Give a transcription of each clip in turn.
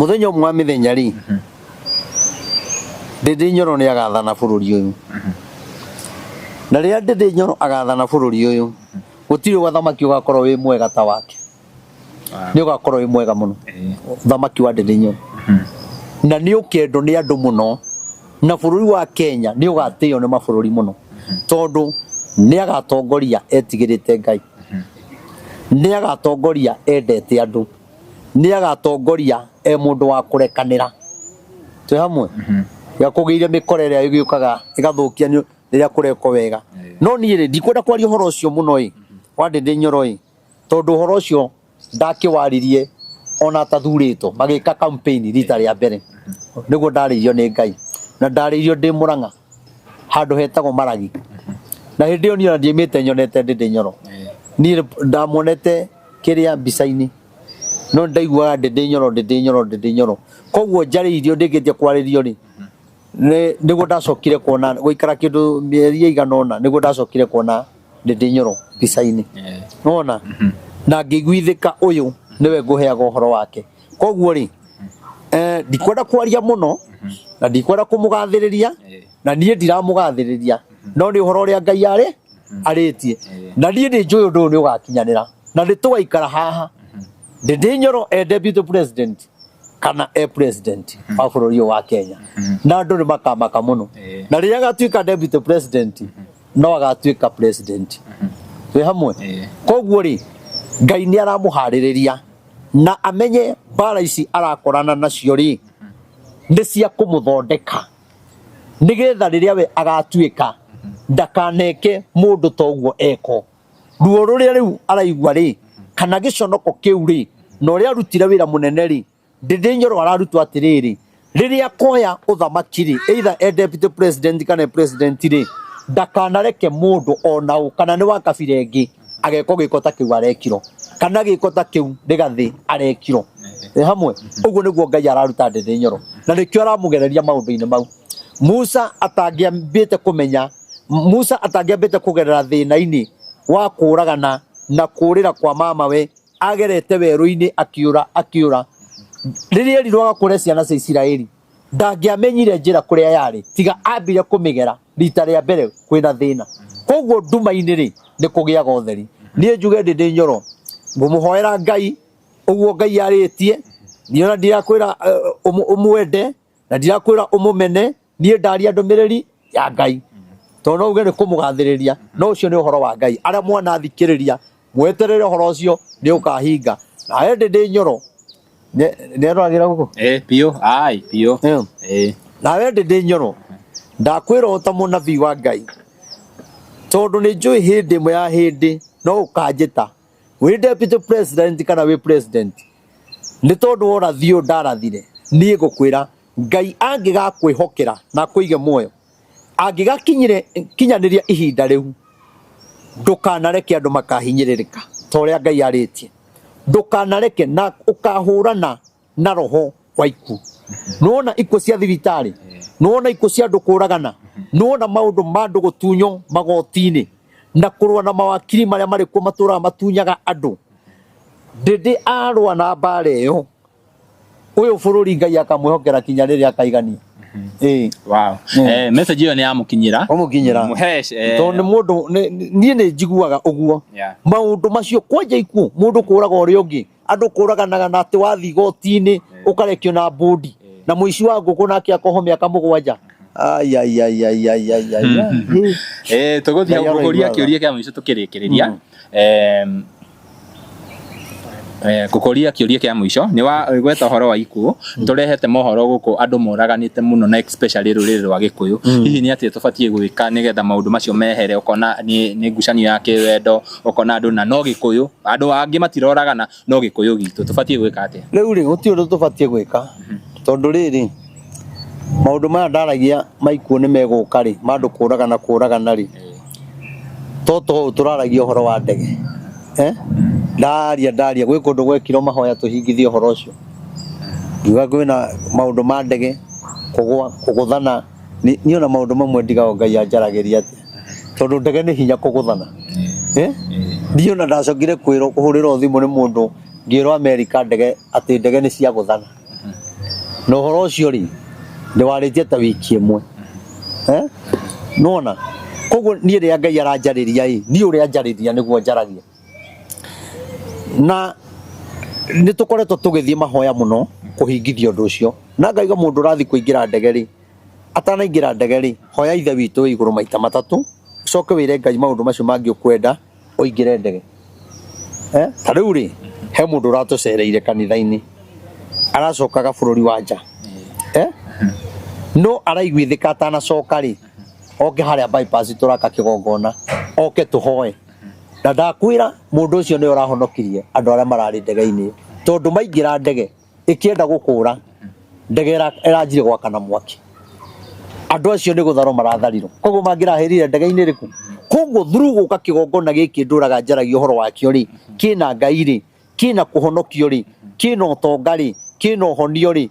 Mũthenya ũmwe wa mĩthenya rĩ, Ndĩndĩ Nyoro nĩ agathana bũrũri ũyũ. Na rĩrĩa Ndĩndĩ Nyoro agathana bũrũri ũyũ, gũtirĩ ũthamaki ũgakorwo wĩ mwega ta wake. Nĩ ũgakorwo wĩ mwega mũno ũthamaki wa Ndĩndĩ Nyoro. Na nĩ ũkendwo nĩ andũ mũno, na bũrũri wa Kenya nĩ ũgatĩo nĩ mabũrũri mũno, tondũ nĩ agatongoria etigĩrĩte Ngai, nĩ agatongoria endete andũ, nĩ agatongoria e mũndũ wa kũrekanĩra. Twĩ hamwe? Gakũgĩire mĩkora ĩrĩa ĩgĩũkaga ĩgathũkia rĩrĩa kũrekwo wega. No niĩ rĩ, ndikwenda kwaria ũhoro ũcio mũno ĩ, wa Ndĩndĩ Nyoro ĩ, tondũ ũhoro ũcio ndakĩwaririe ona atathurĩtwo magĩka campaign rita rĩa mbere, nĩguo ndarĩirio nĩ Ngai, na ndarĩirio ndĩ Mũrang'a handũ hetagwo Maragi. Na hĩndĩ ĩyo niĩ ona ndiaimĩte nyonete Ndĩndĩ Nyoro, niĩ ndamuonete kĩrĩa mbica-inĩ, no ndaiguaga Ndĩndĩ Nyoro, Ndĩndĩ Nyoro, Ndĩndĩ Nyoro. Koguo njarĩirio ndĩkĩtie kwarĩrio rĩ, nĩguo ndacokire kuona gũikara kĩndũ mĩeri ĩigana ũna, nĩguo ndacokire kuona Ndĩndĩ Nyoro mbica-inĩ. Nĩwona? Na ngĩiguithĩka ũyũ nĩwe ngũheaga ũhoro wake. Koguo rĩ, ndikwenda kwaria mũno na ndikwenda kũmũgathĩrĩria, na niĩ ndiramũgathĩrĩria, no nĩ ũhoro ũrĩa Ngai arĩ arĩtie, na niĩ nĩ njũĩ ũndũ ũyũ nĩ ũgakinyanĩra, na nĩ tũgaikara haha Ndĩndĩ Nyoro e deputy president kana e president wa bũrũri ũyũ wa Kenya, na andũ nĩ makamaka mũno. Na rĩrĩa agatuĩka deputy president, no agatuĩka president. Twĩ hamwe? Koguo rĩ, Ngai nĩ aramũharĩrĩria na amenye mbara ici arakorana nacio rĩ, nĩ cia kũmũthondeka, nĩgetha rĩrĩa we agatuĩka ndakaneke mũndũ ta ũguo eko. Ruo rũrĩa rĩu araigua rĩ, kana gĩconoko kĩu rĩ, na ũrĩa arutire wĩra mũnene rĩ, Ndĩndĩ Nyoro ararutwo atĩrĩrĩ, rĩrĩa akoya ũthamaki rĩ, either e deputy president kana e president rĩ, ndakanareke mũndũ ona ũ kana nĩ wa kabira ĩngĩ agekwo gĩko ta kĩu arekirwo, kana gĩko ta kĩu Rigathĩ arekirwo. Ĩ hamwe? Ũguo nĩguo Ngai araruta Ndĩndĩ Nyoro, na nĩkĩo aramũgereria maũndũ-inĩ mau. Musa atangĩambĩte kũmenya, Musa atangĩambĩte kũgerera thĩna-inĩ wa kũragana na kũrĩra kwa mamawe, agerete werũ-inĩ akĩũra akĩũra. Rĩrĩa erirwo agakũre ciana cia Isiraeli, ndangĩamenyire njĩra kũrĩa yarĩ, tiga ambire kũmĩgera rita rĩa mbere kwĩna thĩna. Koguo nduma-inĩ rĩ, nĩ kũgĩaga ũtheri. Niĩ njuge Ndĩndĩ Nyoro, ngũmũhoera Ngai ũguo Ngai arĩtie, niĩ ona ndirakwĩra ũmwende, na ndirakwĩra ũmũmene, niĩ ndaria ndũmĩrĩri ya Ngai. Tondũ no uge nĩ kũmũgathĩrĩria, no ũcio nĩ ũhoro wa Ngai. Arĩa mwanathikĩrĩria, mweterere ũhoro ũcio nĩ ũkahinga. Nawe Ndĩndĩ Nyoro, nĩ aroragĩra gũkũ? Biũ, ai, biũ. Nawe Ndĩndĩ Nyoro, ndakwĩra ũũ ta mũnabii wa Ngai, tondũ nĩ njũĩ hĩndĩ ĩmwe ya hĩndĩ no ũkanjĩta wĩ deputy president kana wĩ president, nĩ tondũ wa ũrathi ũyũ ndarathire. Niĩ ngũkwĩra Ngai angĩgakwĩhokera na akũige muoyo, angĩgakinyire kinyanĩria ihinda rĩu, ndũkanareke andũ makahinyĩrĩrĩka ta ũrĩa Ngai arĩtie. Ndũkanareke, na ũkahũrana na roho wa ikuũ. Nĩwona ikuũ cia thibitarĩ, nĩwona ikuũ cia andũ kũragana, nĩwona maũndũ ma andũ gũtunywo magoti-inĩ na kũrũa na mawakiri marĩa marĩ kuo matũraga matunyaga andũ. Ndĩndĩ arũa na mbara ĩyo, ũyũ bũrũri Ngai akamwĩhokera kinya rĩrĩa akaigania. Wow. Message ĩyo nĩ yamũkinyĩra. Wamũkinyĩra. Mũhe, Tondũ nĩ mũndũ, niĩ nĩ njiguaga ũguo. Maũndũ macio kwanja ikuũ, mũndũ kũraga ũrĩa ũngĩ, andũ kũraganaga na atĩ wathiĩ igoti-inĩ ũkarekio na mbũndi, na mũici wa ngũkũ nake akohwo mĩaka 7. Ai, ai, ai, ai, ai, ai, ai, ai. Tũgũthiĩ Ngai gũkũria aroigua tha. kĩũria kĩa mũico tũkĩrĩkĩrĩria. Ngũkũria kĩũria kĩa mũico nĩ wa gweta ũhoro wa ikuũ, tũrehete mohoro gũkũ andũ moraganĩte mũno na especially rũrĩrĩ rwa Gĩkũyũ. Hihi nĩ atĩa tũbatiĩ gwĩka nĩgetha maũndũ macio mehere? Ũkona nĩ ngucanio ya kĩwendo, ũkona andũ na no Gĩkũyũ, andũ angĩ matiroragana no Gĩkũyũ gitũ, tũbatiĩ gwĩka atĩa? Rĩu rĩ, gũtirĩ ũndũ tũbatiĩ gwĩka, tondũ rĩrĩ, maũndũ maya ndaragia ma ikuũ nĩ megũka rĩ, ma andũ kũragana kũragana rĩ, to to tũraragia ũhoro wa ndege. Ndaria, ndaria, gwĩ kũndũ gwekirwo mahoya tũhingithie ũhoro ũcio. Ngiuga kwĩna maũndũ ma ndege, kũgũa, kũgũthana, niĩ ona maũndũ mamwe ndigagwo Ngai anjaragĩria atĩa, tondũ ndege nĩ hinya kũgũthana. Niĩ ona ndacokire kwĩrwo, kũhũrĩrwo thimũ nĩ mũndũ, ngĩrwo Amerika ndege, atĩ ndege nĩ ciagũthana. Na ũhoro ũcio rĩ, ndĩwarĩtie ta wiki ĩmwe. Eh? Nĩwona? Koguo niĩ rĩrĩa Ngai aranjarĩria ĩ, niĩ ũrĩa anjarĩria nĩguo njaragia. Na nĩ tũkoretwo tũgĩthiĩ mahoya mũno kũhingithia ũndũ ũcio. Na ngaiga mũndũ ũrathiĩ kũingĩra ndege rĩ, atanaingĩra ndege rĩ, hoya Ithe witũ wĩ igũrũ maita matatũ, ũcoke wĩre Ngai maũndũ macio mangĩ ũkwenda ũingĩre ndege. Eh? Ta rĩu rĩ, he mũndũ ũratũcereire kanitha-inĩ, aracokaga bũrũri wa nja. Eh? No araiguithĩka atanacoka rĩ, oke harĩa bypass tũraka kĩgongona, oke tũhoe. Na ndakwĩra mũndũ ũcio nĩwe ũrahonokirie andũ arĩa mararĩ ndege-inĩ ĩyo. Tondũ maingĩra ndege ĩkĩenda gũkũra, ndege ĩranjire gwakana mwaki. Andũ acio nĩ gũtharwo maratharirwo. Koguo mangĩrahĩrire ndege-inĩ ĩrĩkũ? Koguo through gũka kĩgongona gĩkĩ ndũraga njaragia ũhoro wakĩo rĩ, kĩna Ngai rĩ, kĩna kũhonokio rĩ, kĩna ũtonga rĩ, kĩna ũhonio rĩ,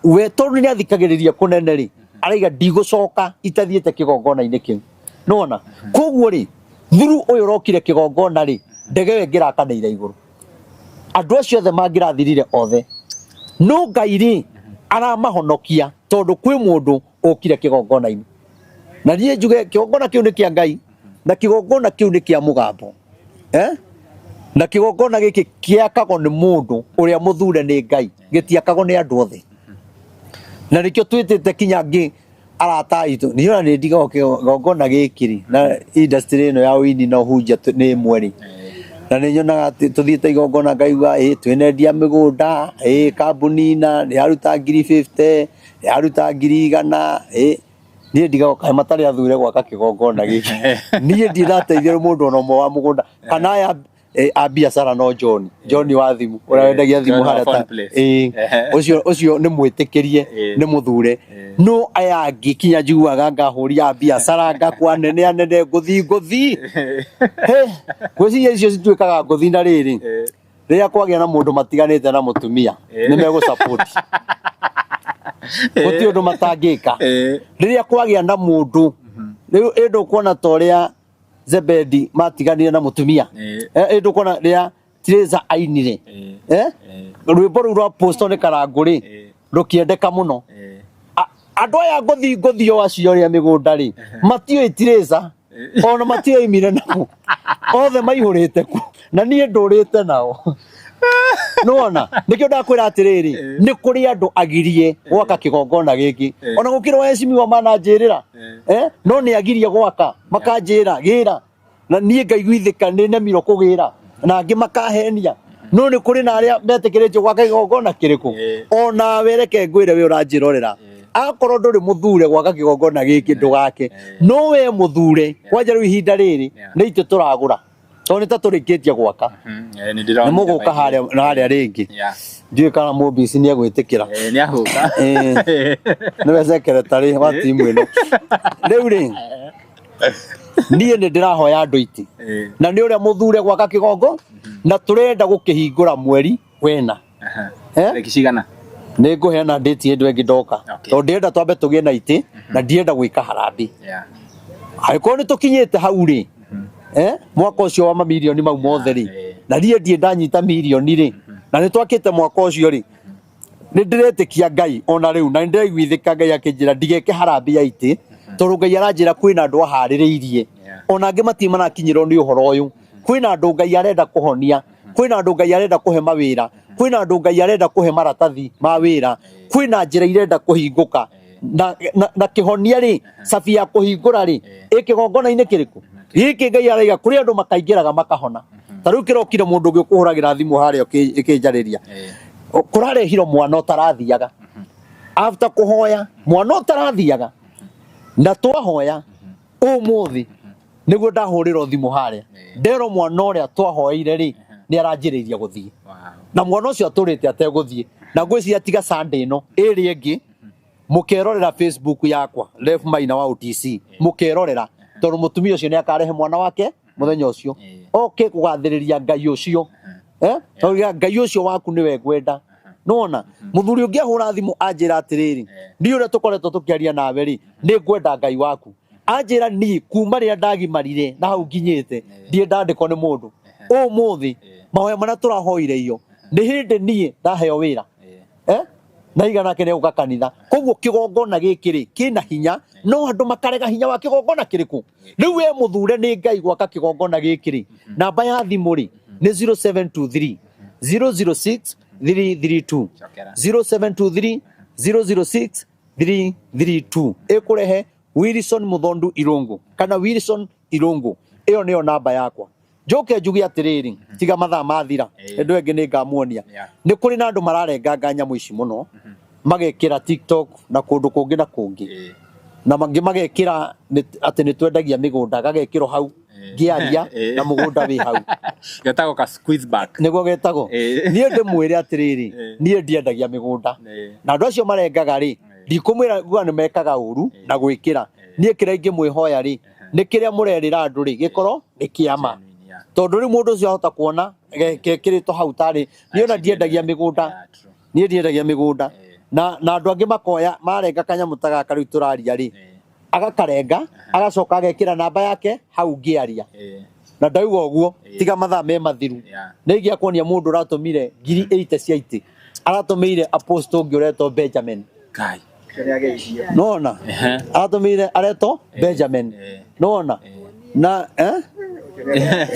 we tondũ nĩ athikagĩrĩria kũnene rĩ, araiga ndigũcoka itathiĩte kĩgongona-inĩ kĩu. Nĩwona? Koguo rĩ, through ũyũ ũrokire kĩgongona rĩ, ndege ĩyo ĩngĩrakanĩire igũrũ. Andũ acio othe mangĩrathirire othe. No Ngai rĩ, aramahonokia tondũ kwĩ mũndũ ũkire kĩgongona-inĩ. Na niĩ njuge kĩgongona kĩu nĩ kĩa Ngai, na kĩgongona kĩu nĩ kĩa mũgambo. Eh? Na kĩgongona gĩkĩ kĩakagwo nĩ mũndũ ũrĩa mũthure nĩ Ngai, gĩtiakagwo nĩ andũ othe. Na nĩkĩo twĩtĩte kinya angĩ arata aitũ. Niĩ ona nĩ ndigagwo kĩgongona gĩkĩ rĩ, na industry ĩno ya ũini na ũhunjia nĩ ĩmwe rĩ. Na nĩ nyonaga atĩ tũthiĩte igongona ngaigua ĩ twĩnendia mĩgũnda, ĩ kambuni na nĩ yaruta ngiri 50, nĩ yaruta 100,000, ĩ niĩ ndigagwo kaĩ matarĩ athure gwaka kĩgongona gĩkĩ. Niĩ ndirĩ ndateithia mũndũ ona ũmwe wa mũgũnda kana aya a biacara no John, John wa thimũ, ũrĩa wendagia thimũ John wa harĩa phone ta place. Ũcio ũcio nĩ mwĩtĩkĩrie, nĩ mũthure. No aya angĩ kinya njiguaga ngahũria a biacara ngakwa nene anene ngũthi ngũthi. He, ngwĩciria icio cituĩkaga ngũthi na rĩrĩ, rĩrĩa kwagĩa na mũndũ matiganĩte na mũtumia, nĩ megũ support. Gũtirĩ ũndũ matangĩka. Rĩrĩa kwagĩa na mũndũ, rĩu ĩ ndũkuona ta ũrĩa Zebedi matiganire na mũtumia. Ĩ ndũkuona rĩrĩa Teresa ainire. Rwĩmbo rũu rwa posto nĩ Karangũ rĩ, rũkĩendeka mũno. Andũ aya ngũthi ngũthi o acio rĩa mĩgũnda rĩ, matiũĩ Teresa, ona matiũĩ nako. Othe maihũrĩte ku, na niĩ ndũrĩte nao. Nĩwona? Nĩkĩo ndakwĩra atĩrĩrĩ, nĩ kũrĩ andũ agirie gwaka kĩgongona gĩkĩ. Ona gũkĩrĩ waheshimiwa mananjĩrĩra. No nĩ agirie gwaka, makanjĩra, gĩra. Na niĩ ngaiguithĩka nĩ nemirwo kũgĩra. Na angĩ makahenia. No nĩ kũrĩ na arĩa metĩkĩrĩtio gwaka kĩgongona kĩrĩkũ. Onawe reke ngwĩre we ũranjĩrorera. Akorwo ndũrĩ mũthure gwaka kĩgongona gĩkĩ ndũgake. No we mũthure, kwanja rĩu ihinda rĩrĩ, nĩ itĩ tũragũra. Tondũ nĩ ta tũrĩkĩtie gwaka. Nĩ mũgũka harĩa na harĩa rĩngĩ. Ndiũĩ kana mũmbici nĩ egwĩtĩkĩra. Nĩ agũka. Nĩwe secretary wa timu ĩno. Rĩu rĩ, niĩ nĩ ndĩrahoya andũ itĩ. Na nĩ ũrĩa mũthure gwaka kĩgongo, na tũrenda gũkĩhingũra mweri wena. Tarĩki cigana? Nĩ ngũheana date hĩndĩ ĩngĩ ndoka. Tondũ ndĩrenda twambe tũgĩe na itĩ, na ndirenda gwĩka harambĩ. Angĩkorwo nĩ tũkinyĩte hau rĩ, mwaka ũcio wa mamirioni mau mothe rĩ, na niĩ ndirĩ ndanyita mirioni rĩ, na nĩ twakĩte mwaka ũcio rĩ, nĩ ndĩretĩkia Ngai ona rĩu, na nĩ ndĩraiguithĩka Ngai akĩnjĩra ndigeke harambĩ ya itĩ, tondũ Ngai aranjĩra kwĩna andũ aharĩrĩirie, ona angĩ matirĩ marakinyĩrwo nĩ ũhoro ũyũ. Kwĩna andũ Ngai arenda kũhonia, kwĩna andũ Ngai arenda kũhe mawĩra, kwĩna andũ Ngai arenda kũhe maratathi ma wĩra, kwĩna njĩra irenda kũhingũka. Na kĩhonia rĩ, cabi ya kũhingũra rĩ, ĩ kĩgongona-inĩ kĩrĩkũ? Gĩkĩ Ngai araiga kũrĩ andũ makaingĩraga makahona. Ta rĩu kĩrokire mũndũ ũngĩ ũkũhũragĩra thimũ harĩa ĩkĩnjarĩria. Kũrarehirwo mwana ũtarathiaga. After kũhoya, mwana ũtarathiaga. Na twahoya, ũmũthĩ, nĩguo ndahũrĩrwo thimũ harĩa. Nderwo mwana ũrĩa twahoeire rĩ, nĩ aranjĩrĩirie gũthiĩ. Na mwana ũcio atũrĩte ategũthiĩ. Na ngwĩciria tiga Sunday ĩno, ĩrĩa ĩngĩ, mũkerorera Facebook yakwa, Rev Maina wa OTC, mũkerorera, tondũ mũtumia ũcio nĩ akarehe mwana wake mũthenya ũcio. Oke kũgathĩrĩria Ngai ũcio. Tondũ Ngai ũcio waku nĩwe ngwenda. Nĩwona? Mũthuri ũngĩ ahũra thimũ anjĩra atĩrĩrĩ, niĩ ũrĩa tũkoretwo tũkĩaria nawe rĩ, nĩ ngwenda Ngai waku. Anjĩra niĩ kuma rĩrĩa ndagimarire na hau nginyĩte, ndirĩ ndandĩkwo nĩ mũndũ. Ũmũthĩ, mahoya marĩa tũrahoire iyo, nĩ hĩndĩ niĩ ndaheo wĩra. Na igana nake nĩ egũka kanitha. Koguo kĩgongona gĩkĩ rĩ kĩna hinya, no andũ makarega hinya wa kĩgongona kĩrĩkũ. Rĩu we mũthure nĩ Ngai gwaka kĩgongona gĩkĩ rĩ, namba ya thimũ rĩ nĩ 0723 006 332. Cokera. 0723 006 332 ĩkũrehe Wilson Muthondu Irungu kana Wilson Irungu. Ĩyo nĩyo namba yakwa. Njoke njuge atĩrĩrĩ, tiga mathaa mathira, andũ angĩ nĩ ngamuonia. Nĩ kũrĩ na andũ mararenganga nyamũ ici mũno, magekĩra TikTok na kũndũ kũngĩ na kũngĩ, na mangĩ magekĩra atĩ nĩ twendagia mĩgũnda, gagekĩrwo hau ngĩaria na mũgũnda wĩ hau. Getagwo ka squeeze back. Nĩguo getagwo. Niĩ ndĩmwĩre atĩrĩrĩ, niĩ ndiendagia mĩgũnda, na andũ acio marengaga rĩ, ndikũmwĩra nguga nĩ mekaga ũru na gwĩkĩra. Niĩ kĩrĩa ingĩmwĩhoya rĩ, nĩ kĩrĩa mũrerĩra andũ rĩ, gĩkorwo nĩ kĩama, tondũ rĩu mũndũ ũcio ahota kuona gekĩrĩtwo hau tarĩ niĩ ona ndiendagia mĩgũnda. Niĩ ndiendagia mĩgũnda. Na andũ angĩ makoya marenga kanyamũ ta gaka rĩu tũraria rĩ, agakarenga, agacoka agekĩra namba yake hau ngĩaria. Na ndauga ũguo, tiga mathaa me mathiru, nĩ ingĩa kuonia mũndũ ũratũmire 80,000 cia itĩ, aratũmĩire apostle ũngĩ ũretwo Benjamin. Ngai. Nona aratũmĩire aretwo Benjamin. Nona na eh?